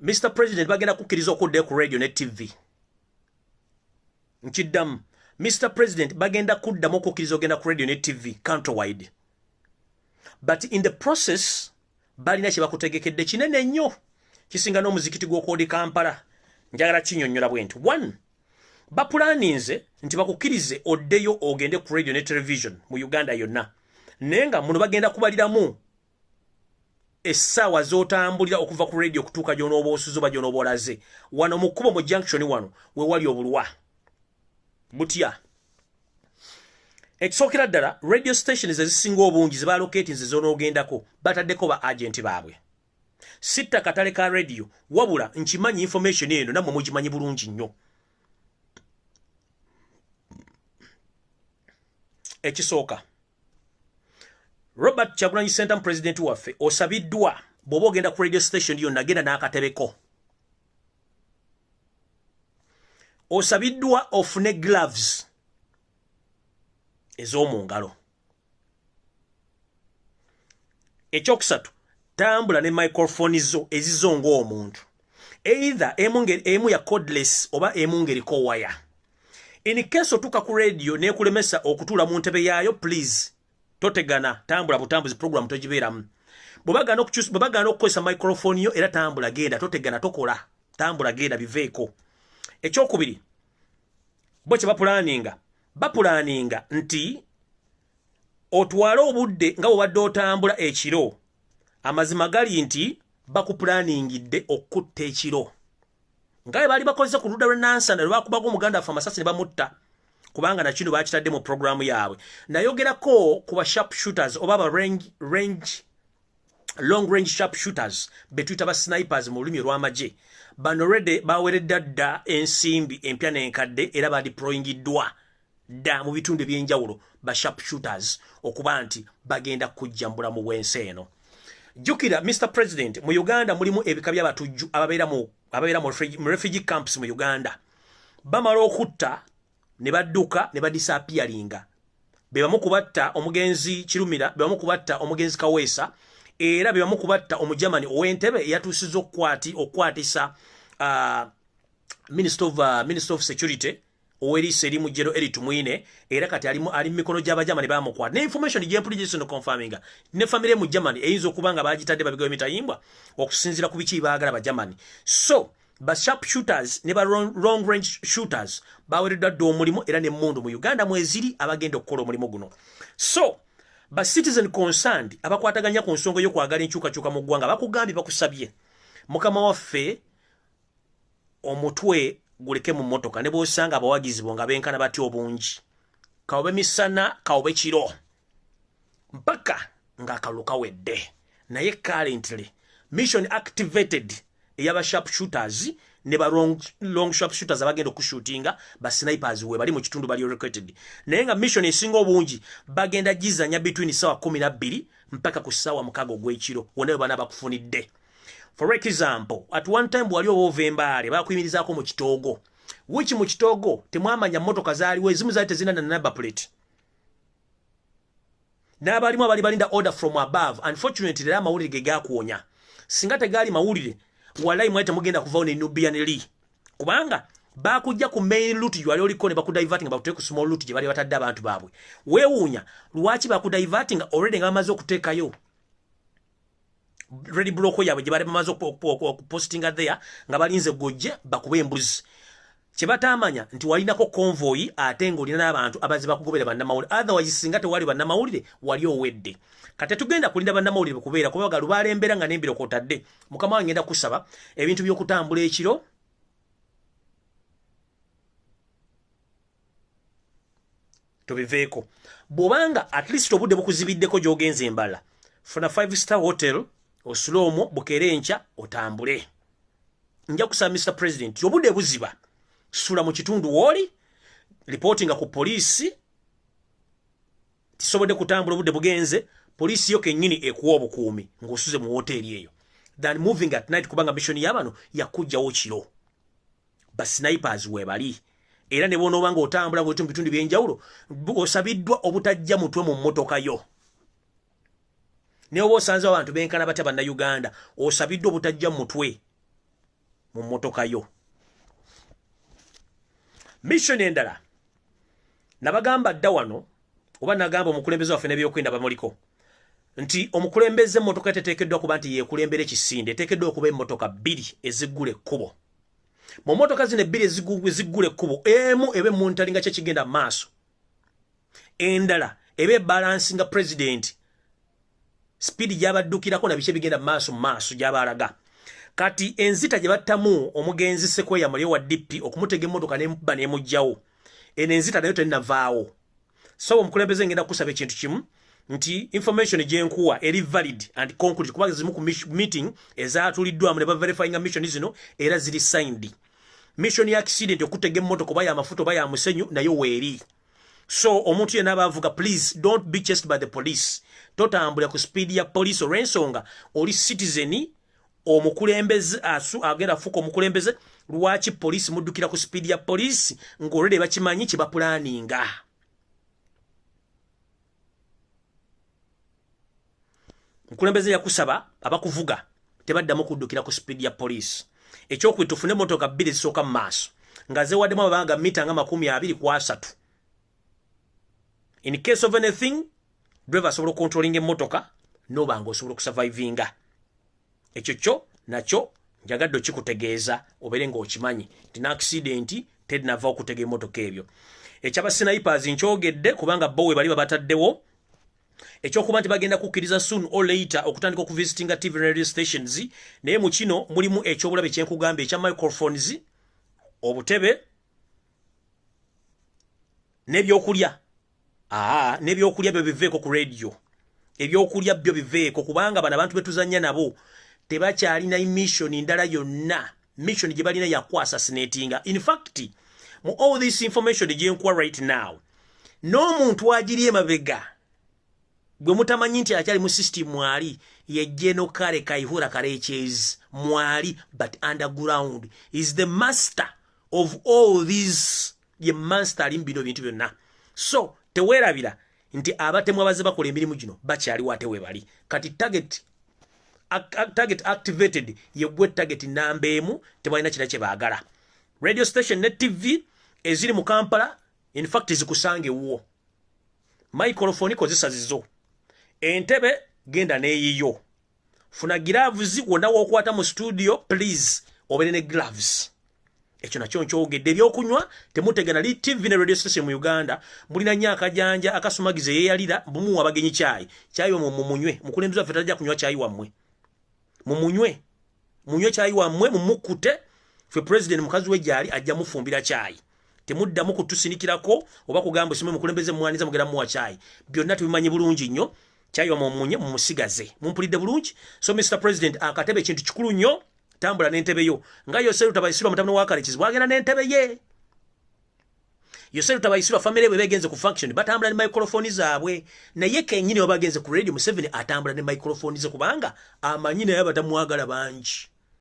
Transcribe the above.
Mr President, bagenda kukkiriza okuddayo ku radio ne TV. Nkiddamu, Mr President, bagenda kuddamu okukkiriza ogenda ku radio ne TV countrywide, but in the process balina kye bakutegekedde kinene nnyo, kisinga n'omuzikiti gw'okwodi Kampala. Njagala kinyonnyola bwe nti: one, bapulaninze nti bakukkirize oddeyo ogende ku radio ne television mu Uganda yonna, naye nga muno bagenda kubaliramu essaawa z'otambulira okuva ku radio okutuuka gy'onooba osuze oba gy'onooba olaze. Wano mu kkubo mu junction wano we wali obulwa butya? Ekisookera ddala, radio stations ezisinga obungi ze balocatinze z'onoogendako bataddeko ba agenti baabwe. Sitta katale ka radio, wabula nkimanyi information eno nammwe mugimanyi bulungi nnyo. Ekisooka, Robert Kyagulanyi Ssentamu, president waffe, osabiddwa bw'oba ogenda ku radio station yonna, genda n'akatebeko. Osabiddwa ofune gloves ez'omu ngalo. Ekyokusatu, tambula ne microphone zo ezizo ng'omuntu, either emu ya cordless oba emu ng'eriko waya. In case otuuka ku radio n'ekulemesa okutuula mu ntebe yaayo, please totegana, tambula butambuzi, program togibeeramu. Bwe bagaana okukozesa microphone yo, era tambula genda, totegana, tokola, tambula genda, biveeko. Ekyokubiri, bo kye bapulaninga nti otwale obudde nga bwobadde otambula ekiro. Amazima gali nti bakupulaningidde okutta ekiro nga bwe baali bakoze ku ludda lw'e Nansana lwe bakubaga omuganda waffe amasasi ne bamutta, kubanga nakino bakitadde mu programu yaabwe. Nayogerako ku ba sharp shooters oba aba range, range long range sharp shooters betuyita ba snipers mu lulimi olw'amagye. Bano rede baweredda dda ensimbi empya n'enkadde, era badeployingiddwa dda mu bitundu eby'enjawulo, ba sharp shooters, okuba nti bagenda kujja mu bulamu bw'ensi eno. Jjukira, Mr President, mu Uganda mulimu ebika by'abatujju ababeera mu refugee camps mu Uganda. Bamala okutta ne badduka ne badisappearinga. Be bamu kubatta omugenzi Kirumira, be bamu kubatta omugenzi Kaweesa, era be bamu kubatta Omujamani ow'Entebe eyatuusiza okukwatisa Minister of Security ow'eriiso erimu, General Elly Tumwine, era kati ali mu mikono gy'Abajamani, bamukwata. Ne information gyempulira confirminga ne family mu Germany eyinza okuba nga bagitadde babigawo emitayimbwa okusinziira ku biki baagala Bajamani. So ba sharp shooters ne ba long range shooters bawereddwa dda omulimu, era n'emmundu mu Uganda mweziri abagenda okukola omulimu guno. So ba citizen concerned abakwataganya ku nsonga y'okwagala enkyukakyuka mu ggwanga bakugambye, bakusabye, mukama waffe, omutwe guleke mu mmotoka ne bw'osanga abawagizi bo nga benkana batya obungi, kawobe misana kawobe kiro, mpaka ng'akalulu kawedde. Naye currently mission activated eyaba sharp shooters ne ba long sharp shooters abagenda okushootinga, ba snipers we bali mu kitundu bali recruited, naye nga mission esinga obungi bagenda gizanya between sawa 12 mpaka ku sawa 6 ogw'ekiro, wonna we bana bakufunidde. For example, at one time wali oba ova Embaale, bakuyimirizaako mu Kitoogo, which mu Kitoogo temwamanya mmotoka zaaliwo, ezimu zaali tezirina na number plate, n'abalimu abali balinda order from above. Unfortunately, era amawulire ge gakuwonya. Singa tegaali mawulire, walayi mwali temugenda kuvawo ne Nubian Lee, kubanga bakujja ku main route gyewali oliko ne bakudivertinga bakuteeke ku small route gye bali batadde abantu baabwe. Weewuunya lwaki bakudivertinga already nga bamaze okuteekayo road block yaabwe gye bali bamaze okupostinga there nga balinze gojje bakube embuzi. Kye bataamanya nti walinako convoy, ate ng'olina n'abantu abaze bakugobera, bannamawulire. Otherwise, singa tewali bannamawulire, wali owedde. Kati tetugenda kulinda bannamawulire kubeera kuba bagalu balembera nga n'embiro kwotadde. Mukama wange, ngenda kusaba ebintu by'okutambula ekiro tubiveeko. Bw'obanga at least obudde bukuzibiddeko gy'ogenza embala, funa 5 star hotel osule omwo, bukeere enkya otambule. Nja kusaba, Mr President, obudde buziba, sula mu kitundu wooli, reportinga ku poliisi, tisobodde kutambula, obudde bugenze. Poliisi yo kennyini ekuwa obukuumi ng'osuze mu woteeri eyo than moving at night, kubanga mission y'abano yakujjawo kiro. Ba snipers webali, era ne bw'onooba ng'otambula ng'oyita mu bitundu by'enjawulo, osabiddwa obutajja mutwe mu mmotoka yo. Ne oba osanze abantu benkana batya bannayuganda, osabiddwa obutajja mutwe. Mu mmotoka yo. Mission endala, nabagamba dda wano, oba nagamba omukulembeze waffe n'ebyokwerinda bamuliko, nti omukulembeze emmotoka teteekeddwa kuba nti yeekulembera ekisinde. Eteekeddwa okuba emmotoka bbiri eziggula ekkubo. Mu mmotoka zino ebbiri eziggula ekkubo, emu eba emonitoringa kyekigenda mu maaso, endala eba ebalancinga president speed gyabaddukirako nabiki ebigenda mu maaso gy'abaalaga. Kati enzita gye battamu omugenzi Sekweya muli wa DP, okumutega emmotoka nemuba nemuggyawo, eno enzita nayo tennavaawo. So omukulembeze, ngenda kusaba ekintu kimu, nti information gyenkuwa eri valid and concrete, kuba zimu ku meeting ezatuliddwamu ne baverifyinga mission zino, era ziri signed. Mission ya accident, okutega emmotoka oba yamafuta oba ya musenyu, nayo weeri. So omuntu yenna abavuga, please don't be chased by the police. Totambulira ku speed ya police olw'ensonga oli citizen, omukulembeze asu agenda afuuka omukulembeze. Lwaki poliisi muddukira ku speed ya poliisi ng'olwedde bakimanyi kye baplanninga? Omukulembeze yakusaba abakuvuga tebaddamu kuddukira ku speed ya poliisi. Ekyokubiri, tufune emotoka bbiri zisooka mu maaso nga zewaddemu amabanga mita nga 23. In case of anything, driver asobola okucontrollinga emmotoka, noba nga osobola okusurvivinga. Ekyo kyo nakyo njagadde okikutegeeza, obeere ng'okimanyi nti n'accident terinava okutega emmotoka. Ebyo ekyaba snipers nkyogedde, kubanga bo we bali babataddewo ekyokuba nti bagenda kukkiriza soon or later okutandika okuvisitinga TV radio stations. Naye mu kino mulimu ekyobulabe kyenkugamba ekya microphones, obutebe n'ebyokulya. Aa, n'ebyokulya byo biveeko ku radio. Ebyokulya byo biveeko, kubanga bano abantu betuzanya nabo tebakyalina mission ndala yonna. Mission gye balina yakuassassinatinga. In fact, mu all this information gyenkuwa right now, n'omuntu agiri emabega gwe mutamanyi nti akyali mu system mwali, ye General Kale Kaihura Karekyezi mwali, but underground is the master of all these. Ye master ali mu bino bintu byonna. So teweerabira nti abatemu abaze bakola emirimu gino bakyaliwo, ate webali. Kati target activated, yegwe target namba emu. Tebalina kira kye baagala. Radio station ne TV eziri mu Kampala, in fact, zikusanga ewuwo. Microphone kozesa zizo, entebe genda neeyiyo, funa gloves wonna wokwata mu studio, please obeere ne gloves. Ekyo nakyo nkyogedde. Ebyokunywa temutegana li TV ne radio station mu Uganda. Mulina nnyo akajanja akasumagize yeeyalira bumuwa abagenyi kyayi. Kyayi wamwe mumunywe. Mukulembeze waffe tajja kunywa kyayi wammwe. Mumunywe, munywe kyayi wammwe, mumukkute. Ffe president mukazi we gyali ajja mufumbira kyayi. Temuddamu kutusinikirako oba kugamba osime mukulembeze mumwaniza mugenda muwa kyayi. Byonna tubimanyi bulungi nnyo. Kyayi wamwe mumunye, mumusigaze. Mumpulidde bulungi? So Mr President, akatebe ekintu kikulu nnyo. Tambula n'entebe yo nga Yoseri Tabayisirwa mutabani wa Kalekizi bwagenda n'entebe ye. Yoseri Tabayisirwa family bwe begenze ku function, batambula ne microphone zaabwe. Naye kenyini oba bagenze ku radio, Museveni atambula ne microphone ze, kubanga amanyi naye abatamwagala bangi.